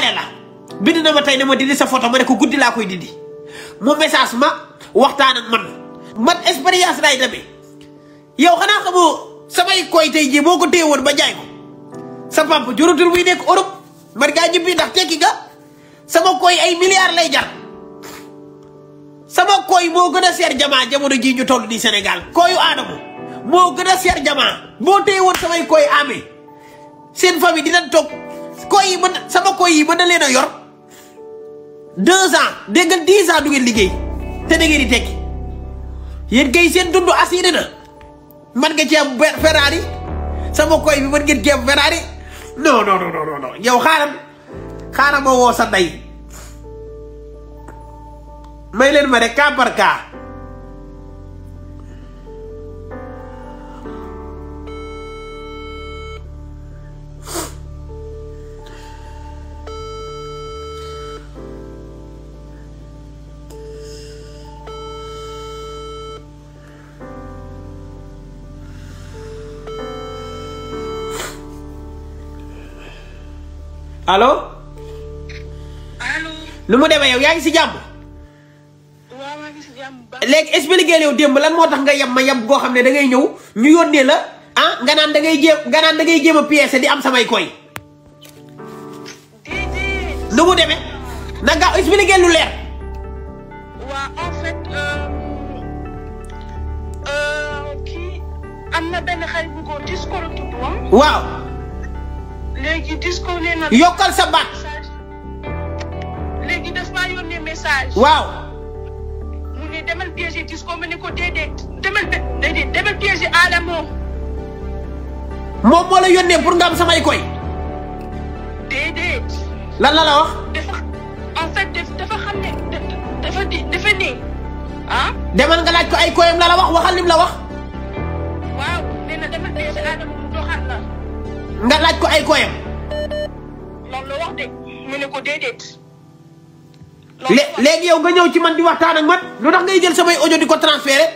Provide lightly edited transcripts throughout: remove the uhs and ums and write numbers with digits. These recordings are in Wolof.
xale la bind na ma tey ne ma dindi sa photo ma ne ko guddi laa koy dindi mu message ma waxtaan ak man expérience lay demee yow xanaa xamoo samay koy tey jii boo ko téye woon ba jaay ko sa papa jurutul muy nekk Europe man ngaa ñibbi ndax tekki nga sama koy ay milliards lay jar sama koy moo gën a seer jamaa jamono jii ñu toll nii Sénégal koyu Adamo moo gën a seer jamaa boo téye woon samay koy amee seen famille dinañ toog koy yi mën sama koy yi mën na leen a yor 2 ans dégg nga 10 ans du ngeen liggéey te da ngeen di tekki yéen kay seen dund assuré na man nga ci am Ferrari sama koy bi mën ngeen ci am Ferrari non yow xaaral ma woo sa ndey may leen ma rek cas par cas allo. allo. nu mu demee yow yaa ngi si jàmm. waaw maa ngi si jàmm ba. léegi expliqué yow démb lan moo tax nga yab ma yab goo xam ne da ngay ñëw ñu yónnee la ah nga naan da ngay jéem a pièce di am samay koy. déedéet. nu mu demee na nga expliqué lu leer. waaw en fait kii am na benn xarit bu góor Disco la tudd woon. waaw. léegi Disco nee na. yokkal sa baat. léegi daf maa yónnee message. waaw. mu ne demal piéger Disco ma ne ko déedéet demal piéger Adamo. moom moo la yónnee pour nga am samay koy. déedéet. lan la wax. en fait dafa xam ne dafa ne ah. demal nga laaj ko ay koyam la wax waxal lim la wax. waaw nee na demal piéger Adamo mu doxal la. nga laaj ko ay koyam. loolu la wax de mu ne ko déedéet. léegi yow nga ñëw ci man di waxtaan ak man lu tax ngay jël samay audio di ko transféré.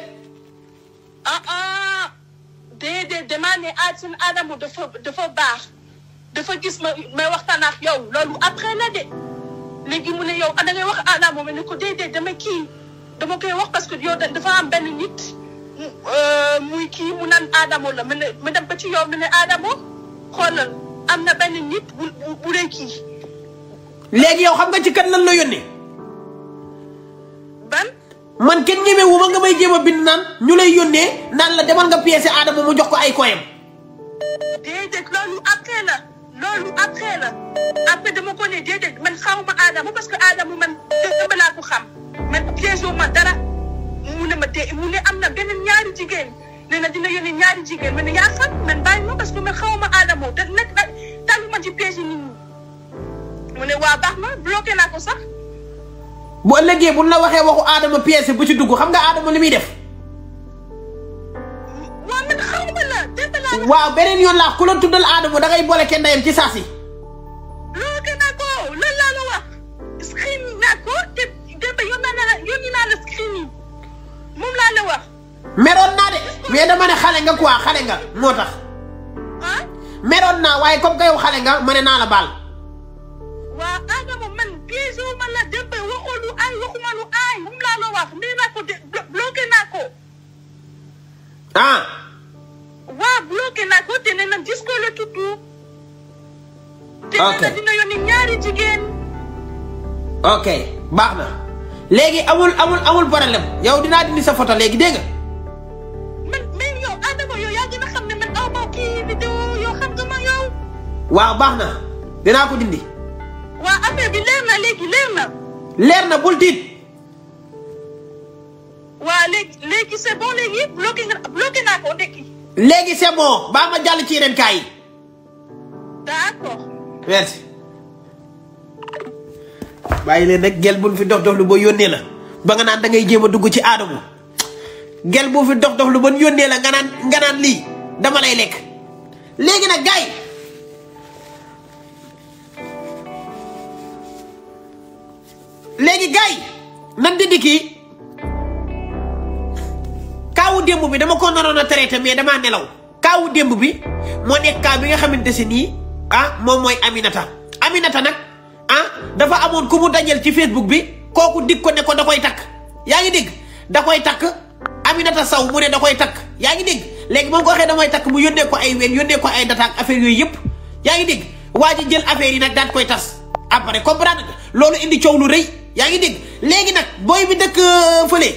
déedéet damaa ne seen Adamo dafa baax dafa gis may waxtaan ak yow loolu après la de léegi mu ne yow da ngay wax Adamo ma ne ko déedéet dama koy wax parce que yow dafa am benn nit muy kii mu naan Adamo la ma dem ba ci yow mu ne Adamo xoolal am na benn nit bu dee kii. léegi yow xam nga ci kan lan la yónnee. ban. man kenn ñemewu ma nga may jéem a bind naan ñu lay yónnee naan la demal nga pièce Adamo mu jox ko ay koyam. déedéet loolu après la après dama ko ne déedéet man xamuma Adamo parce que Adamo man dama laa ko xam man piège ma dara mu ne am na benn ñaari jigéen nee na dina yónnee ñaari jigéen man yaa xam man bàyyi ma parce que man xamuma Adamo da nekk nag taluma ci piège nit ñi mu ne waa baax na bloqué naa ko sax. bu ëllëgee bu la waxee waxu Adamo pièce bu ci dugg xam nga Adamo li muy def. waaw man xamuma la démb laa. waaw beneen yoon laa ku la tuddal Adamo da ngay boole kenn ndeyam ci saasi. bloqué naa ko loolu laa la wax screen naa ko te démb yónni naa la screen yi moom laa la wax. meroon naa de mais dama ne xale nga quoi xale nga moo tax. ah. meroon naa waaye comme que yow xale nga ma ne naa la baal. waa Adamo man piège ma la démb waxuma lu aay moom laa la wax nee naa ko bloqué naa ko. ah. waa bloqué naa ko te nee na Disco la tudd. te nee na dina yónni ñaari jigéen. ok baax na léegi amul problème yow dinaa dindi sa photo léegi dégg nga. mais yow Adamo yow yaa gën a xam ne man aw ma kii vidéo yow xam nga ma yow. waaw baax na dinaa ko dindi. waa affaire bi leer na léegi leer na. leer na bul tiit. waa léegi c'est bon léegi bloqué naa ko ndekki. léegi c'est bon baa ma jàll ci yeneen kaay yi. d'accord. merci. bàyyi leen nag gel bu fi dox lu ba yónnee la ba nga naan da ngay jéem a dugg ci Adamo gel bu fi dox lu ba yónnee la nga naan lii dama lay lekk léegi nag gars yi nan dindi kii kaawu démb bi dama ko naroon a traité mais damaa nelaw kaawu démb bi moo nekk kaa bi nga xamante si nii moom mooy Aminata nag dafa amoon ku mu dajel ci Facebook bi kooku dig ko ne ko da koy takk yaa ngi dégg da koy takk Aminata Sow mu ne da koy takk yaa ngi dégg léegi moom ko waxee damay takk mu yónnee ko ay ween yónnee ko ay data ak affaire yooyu yëpp yaa ngi dégg waa ji jël affaire yi nag daan koy tas après comprendre loolu indi coow lu rëy yaa ngi dégg léegi nag booy bi dëkk fële